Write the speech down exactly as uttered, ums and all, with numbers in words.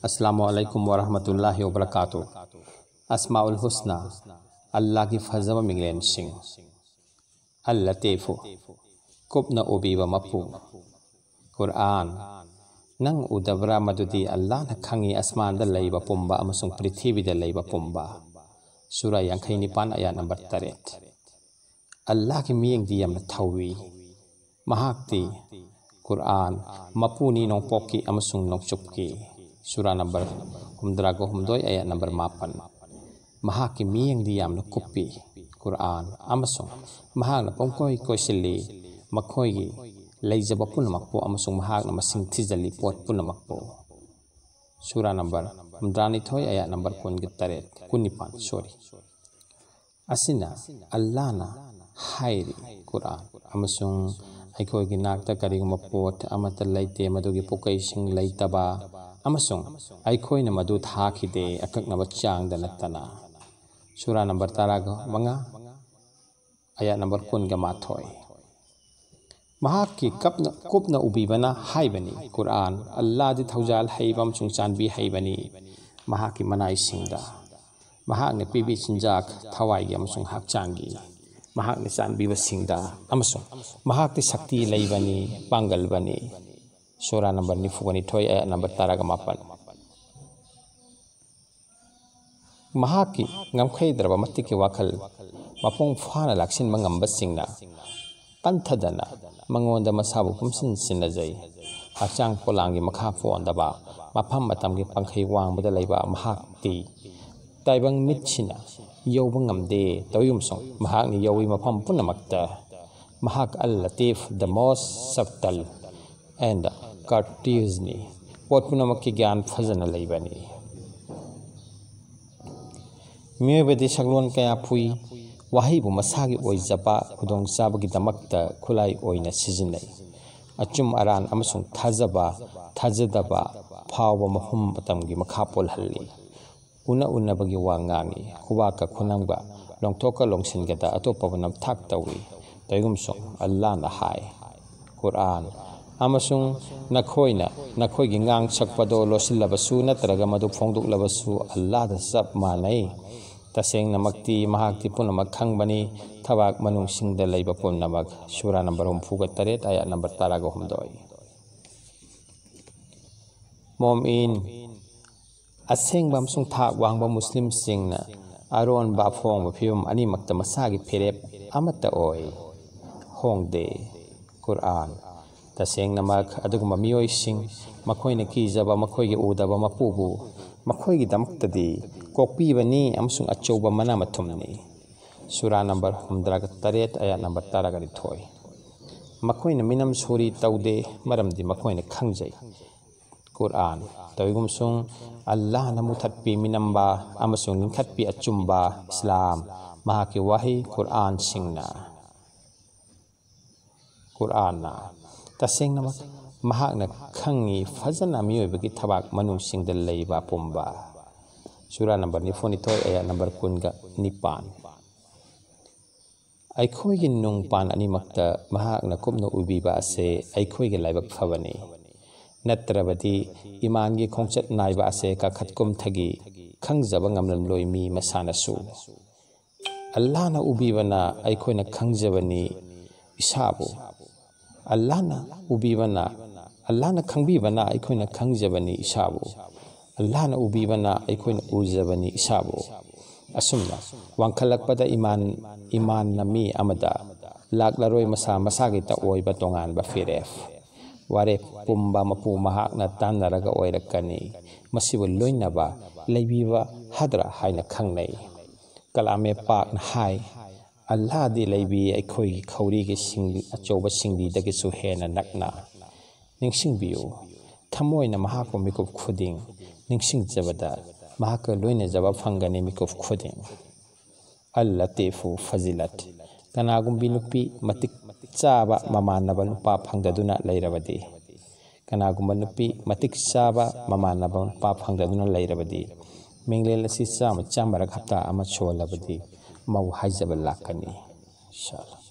ꯑꯁꯂꯥꯃꯨ ꯑꯂꯥꯏꯀꯨꯝ ꯋꯥꯔꯍꯃꯇꯨꯜꯂꯥꯍꯤ ꯋꯥꯕꯔꯀꯥꯇꯨ꯫ ꯑꯁꯃꯥꯎꯜ ꯍꯨꯁꯅꯥ, ꯑꯜꯂꯥꯍꯒꯤ ꯐꯖꯕ ꯃꯤꯡꯂꯦꯟꯁꯤꯡ꯫ ꯑꯜ ꯂꯇꯤꯐꯨ, ꯀꯨꯞꯅ ꯎꯕꯤꯕ ꯃꯄꯨ꯫ ꯀꯨꯔꯑꯥꯟ, ꯅꯪ ꯎꯗꯕ꯭ꯔꯥ? ꯃꯗꯨꯗꯤ ꯑꯜꯂꯥꯍꯅ ꯈꯪꯏ, ꯑꯁꯃꯥꯟꯗ ꯂꯩꯕ ꯄꯨꯝꯕ ꯑꯃꯁꯨꯡ ꯄ꯭ꯔꯤꯊꯤꯕꯤꯗ ꯂꯩꯕ ꯄꯨꯝꯕ꯫ ꯁꯨꯔꯥ ꯌꯥꯡꯈꯩ ꯅꯤꯄꯥꯟ, ꯑꯌꯥꯠ ꯅꯝꯕꯔ ꯇꯔꯦꯠ꯫ ꯑꯜꯂꯥꯍꯒꯤ ꯃꯤꯠꯌꯦꯡꯗꯤ ꯌꯥꯝꯅ ꯊꯧꯏ꯫ ꯃꯍꯥꯛꯇꯤ ꯀꯨꯔꯑꯥꯟ, ꯃꯄꯨꯅꯤ ꯅꯣꯡꯄꯣꯛꯀꯤ ꯑꯃꯁꯨꯡ ꯅꯣꯡꯆꯨꯞꯀꯤ꯫ ꯁꯨꯔꯥ ꯅꯝꯕꯔ ꯍꯨꯝꯗ꯭ꯔꯥꯒ ꯍꯨꯝꯗꯣꯏ, ꯑꯌꯥꯠ ꯅꯝꯕꯔ ꯃꯥꯄꯟ꯫ ꯃꯍꯥꯛꯀꯤ ꯃꯤꯠꯌꯦꯡꯗꯤ ꯌꯥꯝꯅ ꯀꯨꯞꯄꯤ꯫ ꯀꯨꯔꯑꯥꯟ, ꯑꯃꯁꯨꯡ ꯃꯍꯥꯛꯅ ꯄꯨꯝꯀꯣꯏ ꯀꯣꯏꯁꯤꯜꯂꯤ꯫ ꯃꯈꯣꯏꯒꯤ ꯂꯩꯖꯕ ꯄꯨꯝꯅꯃꯛꯄꯨ ꯑꯃꯁꯨꯡ ꯃꯍꯥꯛꯅ ꯃꯁꯤꯡ ꯊꯤꯖꯤꯜꯂꯤ ꯄꯣꯠ ꯄꯨꯝꯅꯃꯛꯄꯨ꯫ ꯁꯨꯔꯥ ꯅꯝꯕꯔ ꯍꯨꯝꯗ꯭ꯔꯥꯅꯤꯊꯣꯏ, ꯑꯌꯥꯠ ꯅꯝꯕꯔ ꯀꯨꯟꯒ ꯇꯔꯦꯠ, ꯀꯨꯟꯅꯤꯄꯥꯟ, ꯁꯣꯔꯤ꯫ ꯑꯁꯤꯅ ꯑꯜꯂꯥꯍꯅ ꯍꯥꯏꯔꯤ, ꯀꯨꯔꯑꯥꯟ, ꯑꯃꯁꯨꯡ ꯑꯩꯈꯣꯏꯒꯤ ꯅꯥꯛꯇ ꯀꯔꯤꯒꯨꯝꯕ ꯄꯣꯠ ꯑꯃꯠꯇ ꯂꯩꯇꯦ, ꯃꯗꯨꯒꯤ ꯄꯣꯛꯀꯩꯁꯤꯡ ꯂꯩꯇꯕ, ꯑꯃꯁꯨꯡ ꯑꯩꯈꯣꯏꯅ ꯃꯗꯨ ꯊꯥꯈꯤꯗꯦ, ꯑꯀꯛꯅꯕ ꯆꯥꯡꯗ ꯅꯠꯇꯅ꯫ ꯁꯨꯔꯥ ꯅꯝꯕꯔ ꯇꯔꯥꯒ ꯃꯉꯥ, ꯑꯌꯥꯠ ꯅꯝꯕꯔ ꯀꯨꯟꯒ ꯃꯥꯊꯣꯏ꯫ ꯃꯍꯥꯛꯀꯤ ꯀꯞꯅ, ꯀꯨꯞꯅ ꯎꯕꯤꯕꯅ ꯍꯥꯏꯕꯅꯤ, ꯀꯨꯔꯑꯥꯟ, ꯑꯜꯂꯥꯍꯗꯤ ꯊꯧꯖꯥꯜ ꯍꯩꯕ ꯑꯃꯁꯨꯡ ꯆꯥꯟꯕꯤ ꯍꯩꯕꯅꯤ꯫ ꯃꯍꯥꯛꯀꯤ ꯃꯅꯥꯏꯁꯤꯡꯗ ꯃꯍꯥꯛꯅ ꯄꯤꯕꯤ ꯆꯤꯟꯖꯥꯛ, ꯊꯋꯥꯏꯒꯤ ꯑꯃꯁꯨꯡ ꯍꯛꯆꯥꯡꯒꯤ, ꯃꯍꯥꯛꯅ ꯆꯥꯟꯕꯤꯕꯁꯤꯡꯗ, ꯑꯃꯁꯨꯡ ꯃꯍꯥꯛꯇꯤ ꯁꯛꯇꯤ ꯂꯩꯕꯅꯤ, ꯄꯥꯡꯒꯜꯕꯅꯤ꯫ ꯁꯨꯔꯥ ꯅꯝꯕꯔ ꯅꯤꯐꯨꯒ ꯅꯤꯊꯣꯏ, ꯑꯌꯥꯠ ꯅꯝꯕꯔ ꯇꯔꯥꯒ ꯃꯥꯄꯟ꯫ ꯃꯍꯥꯛꯀꯤ ꯉꯝꯈꯩꯗ꯭ꯔꯕ ꯃꯇꯤꯛꯀꯤ ꯋꯥꯈꯜ ꯃꯄꯨꯡ ꯐꯥꯅ ꯂꯥꯛꯁꯤꯟꯕ ꯉꯝꯕꯁꯤꯡꯅ ꯄꯟꯊꯗꯅ ꯃꯉꯣꯟꯗ ꯃꯁꯥꯕꯨ ꯄꯨꯝꯁꯤꯟ ꯁꯤꯟꯅꯖꯩ꯫ ꯍꯛꯆꯥꯡ ꯄꯣꯂꯥꯡꯒꯤ ꯃꯈꯥ ꯄꯣꯟꯗꯕ ꯃꯐꯝ ꯃꯇꯝꯒꯤ ꯄꯪꯈꯩ ꯋꯥꯡꯕꯗ ꯂꯩꯕ ꯃꯍꯥꯛꯇꯤ ꯇꯥꯏꯕꯪ ꯃꯤꯠꯁꯤꯅ ꯌꯧꯕ ꯉꯝꯗꯦ꯫ ꯇꯧꯏꯒꯨꯝꯁꯨꯡ ꯃꯍꯥꯛꯅ ꯌꯧꯏ ꯃꯐꯝ ꯄꯨꯝꯅꯃꯛꯇ꯫ ꯃꯍꯥꯛ ꯑꯜ ꯂꯇꯤꯐ, the most subtle and courteousꯅꯤ꯫ ꯄꯣꯠ ꯄꯨꯝꯅꯃꯛꯀꯤ ꯒ꯭ꯌꯥꯟ ꯐꯖꯅ ꯂꯩꯕꯅꯤ꯫ ꯃꯤꯑꯣꯏꯕꯗꯤ ꯁꯛꯂꯣꯟ ꯀꯌꯥ ꯐꯨꯏ꯫ ꯋꯥꯍꯩꯕꯨ ꯃꯁꯥꯒꯤ ꯑꯣꯏꯖꯕ ꯈꯨꯗꯣꯡꯆꯥꯕꯒꯤꯗꯃꯛꯇ ꯈꯨꯠꯂꯥꯏ ꯑꯣꯏꯅ ꯁꯤꯖꯤꯟꯅꯩ꯫ ꯑꯆꯨꯝ ꯑꯔꯥꯟ ꯑꯃꯁꯨꯡ ꯊꯥꯖꯕ, ꯊꯥꯖꯗꯕ ꯐꯥꯎꯕ ꯃꯐꯝ ꯃꯇꯝꯒꯤ ꯃꯈꯥ ꯄꯣꯜꯍꯜꯂꯤ꯫ ꯎꯅ ꯎꯅꯕꯒꯤ ꯋꯥ ꯉꯥꯡꯏ꯫ ꯈꯨꯕꯥꯛꯀ ꯈꯨꯅꯝꯒ ꯂꯣꯡꯊꯣꯛꯀ ꯂꯣꯡꯁꯤꯟꯒꯗ ꯑꯇꯣꯞꯄꯕꯨ ꯅꯝꯊꯥꯛ ꯇꯧꯏ꯫ ꯇꯧꯏꯒꯨꯝꯁꯨꯡ ꯑꯜꯂꯥꯍꯅ ꯍꯥꯏ, ꯀꯨꯔꯑꯥꯟ, ꯑꯃꯁꯨꯡ ꯅꯈꯣꯏꯅ ꯅꯈꯣꯏꯒꯤ ꯉꯥꯡ ꯁꯛꯄꯗꯣ ꯂꯣꯠꯁꯤꯜꯂꯕꯁꯨ ꯅꯠꯇ꯭ꯔꯒ ꯃꯗꯨ ꯐꯣꯡꯗꯣꯛꯂꯕꯁꯨ ꯑꯜꯂꯥꯍꯗ ꯆꯞ ꯃꯥꯟꯅꯩ꯫ ꯇꯁꯦꯡꯅꯃꯛꯇꯤ ꯃꯍꯥꯛꯇꯤ ꯄꯨꯝꯅꯃꯛ ꯈꯪꯕꯅꯤ, ꯊꯕꯥꯛ ꯃꯅꯨꯡꯁꯤꯡꯗ ꯂꯩꯕ ꯄꯨꯝꯅꯃꯛ꯫ ꯁꯨꯔꯥ ꯅꯝꯕꯔ ꯍꯨꯝꯐꯨꯒ ꯇꯔꯦꯠ, ꯑꯥꯌꯥꯠ ꯅꯝꯕꯔ ꯇꯔꯥꯒ ꯍꯨꯝꯗꯣꯏ꯫ ꯃꯣꯃꯤꯟ, ꯑꯁꯦꯡꯕ ꯑꯃꯁꯨꯡ ꯊꯥꯛ ꯋꯥꯡꯕ ꯃꯨꯁꯂꯤꯝꯁꯤꯡꯅ ꯑꯔꯣꯟꯕ ꯑꯐꯣꯡꯕ ꯐꯤꯕꯝ ꯑꯅꯤꯃꯛꯇ ꯃꯁꯥꯒꯤ ꯐꯤꯔꯦꯞ ꯑꯃꯠꯇ ꯑꯣꯏ, ꯍꯣꯡꯗꯦ꯫ ꯀꯨꯔꯑꯥꯟ꯫ ꯇꯁꯦꯡꯅꯃꯛ ꯑꯗꯨꯒꯨꯝꯕ ꯃꯤꯑꯣꯏꯁꯤꯡ, ꯃꯈꯣꯏꯅ ꯀꯤꯖꯕ ꯃꯈꯣꯏꯒꯤ ꯎꯗꯕ ꯃꯄꯨꯕꯨ ꯃꯈꯣꯏꯒꯤꯗꯃꯛꯇꯗꯤ ꯀꯣꯛꯄꯤꯕꯅꯤ ꯑꯃꯁꯨꯡ ꯑꯆꯧꯕ ꯃꯅꯥ ꯃꯊꯨꯝꯅꯤ꯫ ꯁꯨꯔꯥ ꯅꯝꯕꯔ ꯍꯨꯝꯗ꯭ꯔꯥꯒ ꯇꯔꯦꯠ, ꯑꯌꯥꯠ ꯅꯝꯕꯔ ꯇꯔꯥꯒ ꯅꯤꯊꯣꯏ꯫ ꯃꯈꯣꯏꯅ ꯃꯤꯅꯝ ꯁꯣꯔꯤ ꯇꯧꯗꯦ, ꯃꯔꯝꯗꯤ ꯃꯈꯣꯏꯅ ꯈꯪꯖꯩ꯫ ꯀꯨꯔꯑꯥꯟ꯫ ꯇꯧꯏꯒꯨꯝꯁꯨꯡ ꯑꯜꯂꯥꯍꯅ ꯃꯨꯊꯠꯄꯤ ꯃꯤꯅꯝꯕ ꯑꯃꯁꯨꯡ ꯂꯤꯡꯈꯠꯄꯤ ꯑꯆꯨꯝꯕ ꯏꯁꯂꯥꯝ, ꯃꯍꯥꯛꯀꯤ ꯋꯥꯍꯩ ꯀꯨꯔꯑꯥꯟꯁꯤꯡꯅ꯫ ꯀꯨꯔꯑꯥꯟꯅ꯫ ꯇꯁꯦꯡꯅꯃꯛ ꯃꯍꯥꯛꯅ ꯈꯪꯏ ꯐꯖꯅ ꯃꯤꯑꯣꯏꯕꯒꯤ ꯊꯕꯥꯛ ꯃꯅꯨꯡꯁꯤꯡꯗ ꯂꯩꯕ ꯑꯄꯨꯝꯕ꯫ ꯁꯨꯔꯥ ꯅꯝꯕꯔ ꯅꯤꯐꯨꯅꯤꯊꯣꯏ, ꯑꯌꯥꯠ ꯅꯝꯕꯔ ꯀꯨꯟꯒ ꯅꯤꯄꯥꯟ꯫ ꯑꯩꯈꯣꯏꯒꯤ ꯅꯨꯡꯄꯥꯟ ꯑꯅꯤꯃꯛꯇ ꯃꯍꯥꯛꯅ ꯀꯨꯞꯅ ꯎꯕꯤꯕ ꯑꯁꯦ ꯑꯩꯈꯣꯏꯒꯤ ꯂꯥꯏꯕꯛ ꯐꯕꯅꯤ꯫ ꯅꯠꯇ꯭ꯔꯕꯗꯤ ꯏꯃꯥꯟꯒꯤ ꯈꯣꯡꯆꯠ ꯅꯥꯏꯕ ꯑꯁꯦ ꯀꯥꯈꯠ ꯀꯨꯝꯊꯒꯤ ꯈꯪꯖꯕ ꯉꯝꯂꯝꯂꯣꯏ ꯃꯤ ꯃꯁꯥꯅꯁꯨ꯫ ꯑꯜꯂꯥꯍꯅ ꯎꯕꯤꯕꯅ ꯑꯩꯈꯣꯏꯅ ꯈꯪꯖꯕꯅꯤ ꯏꯁꯥꯕꯨ꯫ ꯑꯜꯂꯥꯍꯅ ꯎꯕꯤꯕꯅ, ꯑꯜꯂꯥꯍꯅ ꯈꯪꯕꯤꯕꯅ ꯑꯩꯈꯣꯏꯅ ꯈꯪꯖꯕꯅꯤ ꯏꯁꯥꯕꯨ꯫ ꯑꯜꯂꯥꯍꯅ ꯎꯕꯤꯕꯅ ꯑꯩꯈꯣꯏꯅ ꯎꯖꯕꯅꯤ ꯏꯁꯥꯕꯨ꯫ ꯑꯁꯨꯝꯅ ꯋꯥꯡꯈꯠꯂꯛꯄꯗ ꯏꯃꯥꯟ, ꯏꯃꯥꯟꯅ ꯃꯤ ꯑꯃꯗ ꯂꯥꯛꯂꯔꯣꯏ ꯃꯁꯥ ꯃꯁꯥꯒꯤ ꯇꯑꯣꯏꯕ ꯇꯣꯉꯥꯟꯕ ꯐꯤꯔꯦꯞ꯫ ꯋꯥꯔꯦꯞ ꯄꯨꯝꯕ ꯃꯄꯨ ꯃꯍꯥꯛꯅ ꯇꯥꯟꯅꯔꯒ ꯑꯣꯏꯔꯛꯀꯅꯤ꯫ ꯃꯁꯤꯕꯨ ꯂꯣꯏꯅꯕ ꯂꯩꯕꯤꯕ ꯍꯗ꯭ꯔ ꯍꯥꯏꯅ ꯈꯪꯅꯩ꯫ ꯀꯂꯥꯃꯦ ꯄꯥꯛꯅ ꯍꯥꯏ, ꯑꯜꯂꯥꯍꯗꯤ ꯂꯩꯕꯤ ꯑꯩꯈꯣꯏꯒꯤ ꯈꯧꯔꯤꯒꯤ ꯁꯤꯡꯂꯤ ꯑꯆꯧꯕ ꯁꯤꯡꯂꯤꯗꯒꯤꯁꯨ ꯍꯦꯟꯅ ꯅꯛꯅ꯫ ꯅꯤꯡꯁꯤꯡꯕꯤꯌꯨ, ꯊꯃꯣꯏꯅ ꯃꯍꯥꯛꯄꯨ ꯃꯤꯀꯨꯞ ꯈꯨꯗꯤꯡ ꯅꯤꯡꯁꯤꯡꯖꯕꯗ ꯃꯍꯥꯛꯀ ꯂꯣꯏꯅꯖꯕ ꯐꯪꯒꯅꯤ ꯃꯤꯀꯨꯞ ꯈꯨꯗꯤꯡ꯫ ꯑꯜ ꯂꯇꯤꯐꯨ ꯐꯖꯤꯂꯠ꯫ ꯀꯅꯥꯒꯨꯝꯕꯤ ꯅꯨꯄꯤ ꯃꯇꯤꯛ ꯆꯥꯕ ꯃꯃꯥꯟꯅꯕ ꯅꯨꯄꯥ ꯐꯪꯗꯗꯨꯅ ꯂꯩꯔꯕꯗꯤ, ꯀꯅꯥꯒꯨꯝꯕ ꯅꯨꯄꯤ ꯃꯇꯤꯛ ꯆꯥꯕ ꯃꯃꯥꯟꯅꯕ ꯅꯨꯄꯥ ꯐꯪꯗꯗꯨꯅ ꯂꯩꯔꯕꯗꯤ, ꯃꯤꯡꯂꯦꯜ ꯑꯁꯤ ꯆꯥꯝꯃ ꯆꯥꯝꯃꯔꯛ ꯍꯞꯇꯥ ꯑꯃ ꯁꯣꯜꯂꯕꯗꯤ ꯃꯧ ꯍꯥꯏꯖꯕ ꯂꯥꯛꯀꯅꯤ꯫ ꯏꯟꯁꯥ ꯑꯜꯂꯥ꯫